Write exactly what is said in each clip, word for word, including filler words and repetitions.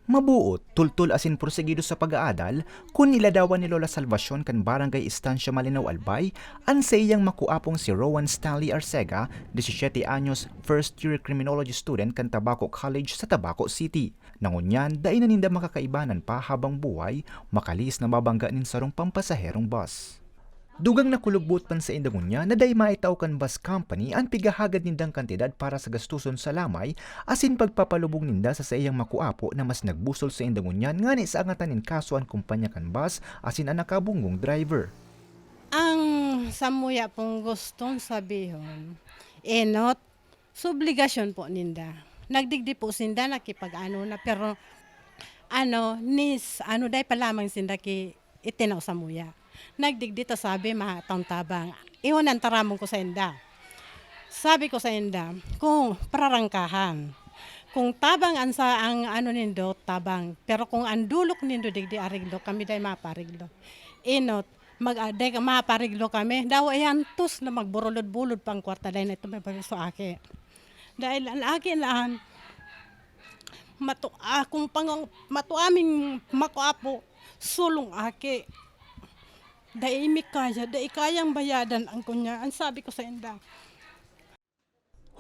Mabuot, tultol asin porsigido sa pag-aadal, kun niladawan ni Lola Salvacion kan Barangay Estancia Malinao, Albay, an saiyang makuapong si Rowan Stanley Arcega, disisiyete anyos, first year criminology student kan Tabaco College sa Tabaco City. Na ngunyan, dai na ninda makakaibanan pa habang buhay, makalihis na mabangga nin sarong pampasaherong bus. Dugang nakulog buot pa an sainda ngunyan na dai maitao kan bus company an pighahagad nindang kantidad para sa gastuson sa lamay asin pagpapalubong ninda sa saiyang makuapo na mas nagbusol sainda ngunyan ngani sa angatan nin kaso an kompanya kan bus asin an nakabunggong driver. Ang samuya pong guston sabihon, enot, sa obligasyon po ninda. Nagdigdi po sinda, nakipag-ano na, pero ano, nis, ano, dai pa lamang sinda ki itinao samuya. Nagdigdi ta sabi, mahatong tabang. Iyon ang taramon ko sa inda. Sabi ko sa inda, kung prarangkahan, kung tabang ang sa ang ano nindo, tabang. Pero kung ang dulok nindo digdi ariglo, kami dai mapariglo. Inot, mag ah, dai ka mapariglo kami. Daw ay antos na magburulod-bulod pa ang kwarta dai na ito may balik sa aki. Dahil ang aki na an mato akong pang mato aming makuapo, sulong aki. Dai mi kaya, dai kayang bayadan ang kunya. Ang sabi ko sa inda,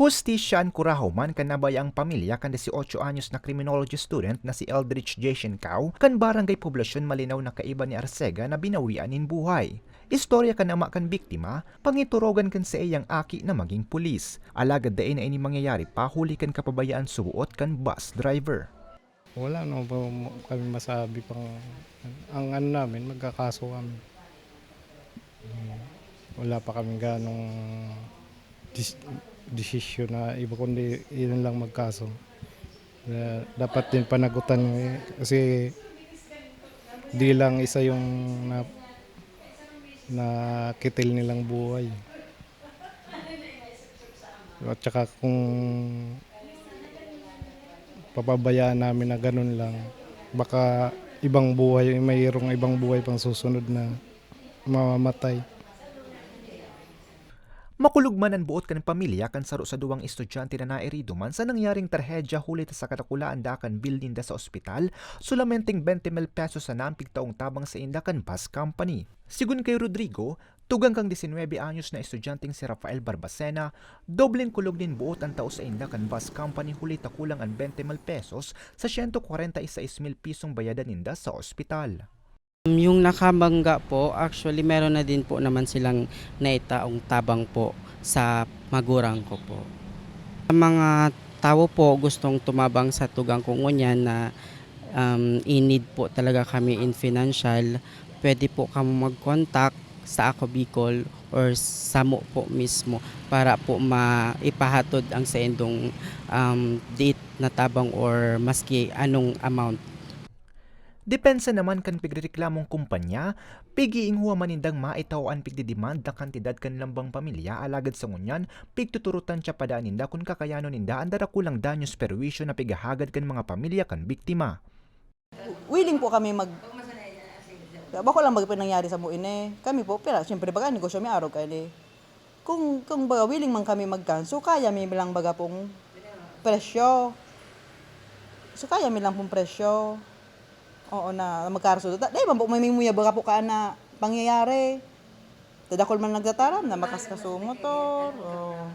Hustisya an kurahaw man kan nabayaang pamilya kan dieciocho anyos na criminology student na si Eldridge Jeshen Cao kan Barangay Poblacion Malinao na kaiba ni Arcega na binawian nin buhay. Istorya kan ama kan biktima, pangiturogan kan saiyang aki na magin pulis. Alagad dai na ini mangyayari pa huli kan kapabayaan suboot kan bus driver. Wala naman po kami masabi pang ang ano namin, magkakaso kami. Wala pa kami ganong dis- desisyon na iba kundi yun lang magkaso. Kaya dapat din panagutan eh, kasi di lang isa yung na, nakitil nilang buhay. At saka kung papabayaan namin na ganun lang, baka ibang buhay, mayroong ibang buhay pang susunod na mamamatay. Makulog man an buot kan pamilya kan saro sa duwang estudyante na nairido man sa nangyaring trahedya huli ta sa kadakulaan da kan bill ninda sa ospital, solamenteng bente mil pesos sana an pigtaong tabang sainda kan bus company. Sigon kay Rodrigo, tugang kan disinwebe anyos na estudyanteng si Rafael Barbacena, dobleng kulog nin buot an tao sainda kan bus company huli ta kulang an bente mil pesos sa siyento kwarenta y seis mil pisong bayadan ninda sa ospital. Yung nakabangga po, actually meron na din po naman silang naitaong tabang po sa magurang ko po. Sa mga tawo po gustong tumabang sa tugang ko ngunyan na um, in need po talaga kami in financial, pwede po kamo mag-contact sa Ako Bicol or samo po mismo para po maipahatod ang saindong um, diit na tabang or maski anong amount. Depensa naman kan pigrereklamong kumpanya, pig-iinguha man nindang maitao an pigdidemand na kantidad kan lambang pamilya alagad sa ngunyan, pigtuturutan siya pa daan ninda kun kakayanon ninda an darakulang danyos perwisyo na pighahagad kan mga pamilya kan biktima. Willing po kami mag bako lang mag nangyari sa mo ini. Kami po, pira, siyempre baga negosyo mi arog kaini. Kung kung baga willing man kami magkanso, kaya mi lang baga pong presyo. So kaya mi lang pong presyo. Oo na magkarso. Da, dai man po may muya baga po ka na pangyayari. Tadakol man nagtataram na makaskaso motor. Oh.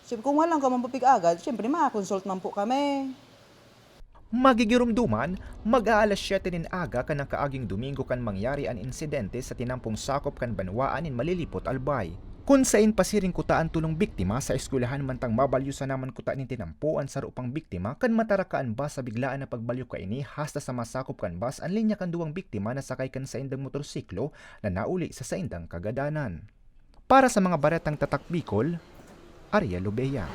Siyempre, kung walang ka man po pig-agad, siyempre, makakonsult man po kami. Magigiromdoman, mag-aalas siyete nin aga kan nakaaging Domingo kan mangyari an insidente sa tinampong sakop kan banwaan nin Malilipot, Albay, kun sain pasiring kuta an tolong biktima sa eskwelahan mantang mabalyo sana man kuta nin tinampo an saro pang biktima kan mataraka an bus sa biglaan na pagbalyo kaini hasta sa masakop kan bus an linya kan duwang biktima na sakay kan saindang motorsiklo na nauli sa saindang kagadanan. Para sa mga baretang Tatak Bicol, Ariel Lobeya.